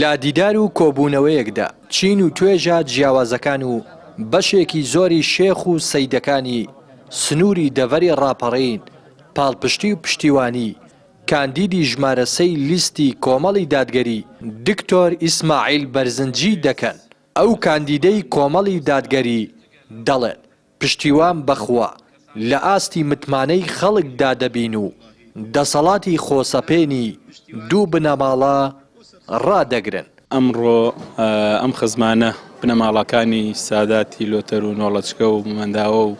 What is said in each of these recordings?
لە دیدار و کۆبوونەوەیەکدا چین و توێژە جیاوازەکان و بەشێکی زۆری شێخ و سەیدەکانی سنووری دەڤەری ڕاپەڕین پاڵپشتی و پشتیوانی کاندیدی ژمارە سێی لیستی کۆمەڵی دادگەری دکتۆر ئیسماعیل بەرزنجی دەکەن، ئەو کاندیدەی کۆمەڵی دادگەری دەڵێت، پشتیوان بەخوا لە ئاستی متمانەی خەڵکدا دەبین و دەسەڵاتی خۆسەپێنی دوو بنەماڵە ڕادەگرن. ئەمڕۆ ئەم خزمانە بنەماڵەکانی ساداتی لۆتەر و نۆڵەچکە و مەنداوە و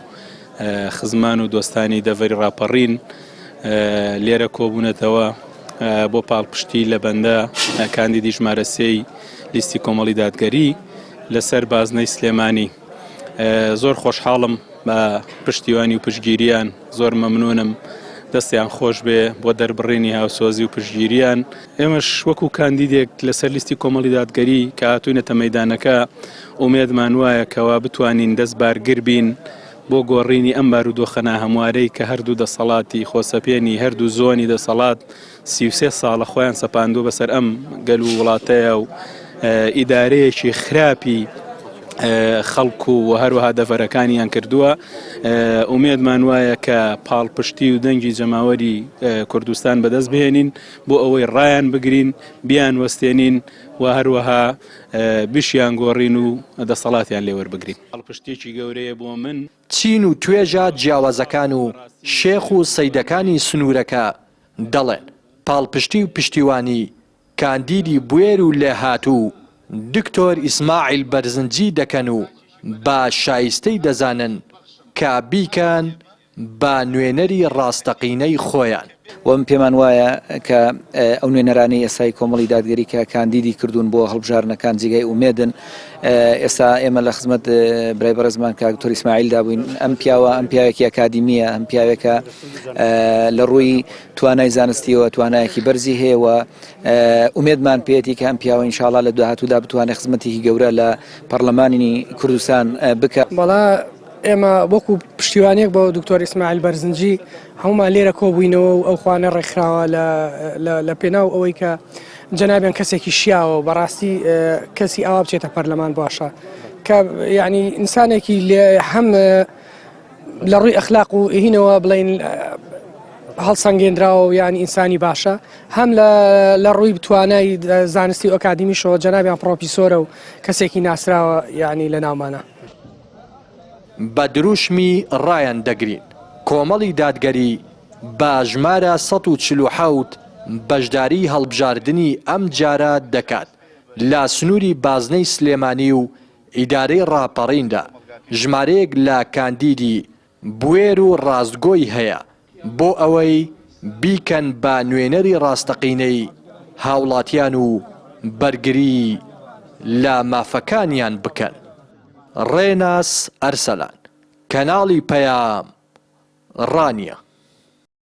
خزمان و دۆستانی دەڤەری ڕاپەڕین لێرە کۆبوونەتەوە بۆ پاڵپشتی لە بەندە کاندیدی ژمارە سێی لیستی کۆمەڵی دادگەری لەسەر بازنەی سلێمانی. زۆر خۆشحاڵم بە پشتیوانی و پشتگیریان زۆر مەمنونم دەستیان خۆش بێ بۆ دەربڕینی هاوسۆزی و پشتگیریان. ئێمەش وەکو کاندیدێک لەسەر لیستی کۆمەڵی دادگەری کە هاتووینەتە مەیدانەکە ئومێدمان وایە کەوا بتوانین دەست بارگر بین بۆ گۆڕینی ئەم بارودۆخە ناهەموارەی کە هەردوو دەسەڵاتی خۆسەپێنی هەردوو زۆنی دەسەڵات 33 ساڵە خۆیان سەپاندووە بەسەر ئەم گەل و وڵاتەیە و ئیدارەیەکی خراپی خەڵک و هەروەها دەڤەرەکانیان کردووە ئومێدمان وایە کە پاڵپشتی و دەنگی جەماوەری کوردستان بەدەست بهێنین بۆ ئەوەی ڕایان بگرین بیان وەستێنین و هەروەها بشیان گۆڕین و دەسەڵاتیان لێوەربگرین. پاڵپشتیەکی گەورەیە بۆ من. چین و توێژە جیاوازەکان و شێخ و سەیدەکانی سنوورەکە دەڵێن، پاڵپشتی و پشتیوانی کاندیدی بوێر و لێهاتوو دکتۆر ئیسماعیل بەرزنجی دەکەن و بە شایستەی دەزانن کە بیکەن بە نوێنەری ڕاستەقینەی خۆیان. وە من پێمان وایە کە ئەو نوێنەرانەی ئێستای کۆمەڵی دادگەری کە کاندیدی کردوون بۆ هەڵبژاردنەکان جێگای ئومێدن. ئێستا ئێمە لە خزمەت برای بەڕێزمان کاک دکتۆر ئیسماعیلدا بووین. ئەم پیاوە ئەم پیاوێکی ئەکادیمییە، ئەم پیاوێکە لە ڕووی توانای زانستیەوە توانایەکی بەرزی هەیە و ئومێدمان پێیەتی کە ئەم پیاوە ئینشاڵا لە داهاتوودا بتوانێت خزمەتێکی گەورە لە پەرلەمانی کوردستان بکات. بەڵا ئێمە وەکو پشتیوانیەک بۆ دکتۆر ئیسماعیل بەرزنجی هەمومان لێرە کۆبووینەوە و ئەو خوانە ڕێکخراوە لە پێناو ئەوەی کە جەنابیان کەسێکی شیاوە و بەڕاستی کەسی ئاوا بچێتە پەرلەمان باشە کە یعنی ئینسانێکی لێ هەم لە ڕووی ئەخلاق و هینەوە بڵین هەڵسەنگێنراوە و یانی ئینسانی باشە هەم لە ڕووی توانای زانستی و ئەکادیمیشەوە جەنابیان پڕۆفیسۆرە و کەسێکی ناسراوە یعنی لە ناومانە. بە دروشمی ڕایان دەگرین کۆمەڵی دادگەری بە ژمارە 147 بەشداری هەڵبژاردنی ئەمجارە دەکات لە سنووری بازنەی سلێمانی و ئیدارەی ڕاپەڕیندا ژمارەیەک لە کاندیدی بوێر و ڕاستگۆی هەیە بۆ ئەوەی بیکەن بە نوێنەری ڕاستەقینەی هاوڵاتیان و بەرگری لە مافەکانیان بکەن. ڕێناس ئەرسەلان، کەناڵی پەیام، ڕانیە.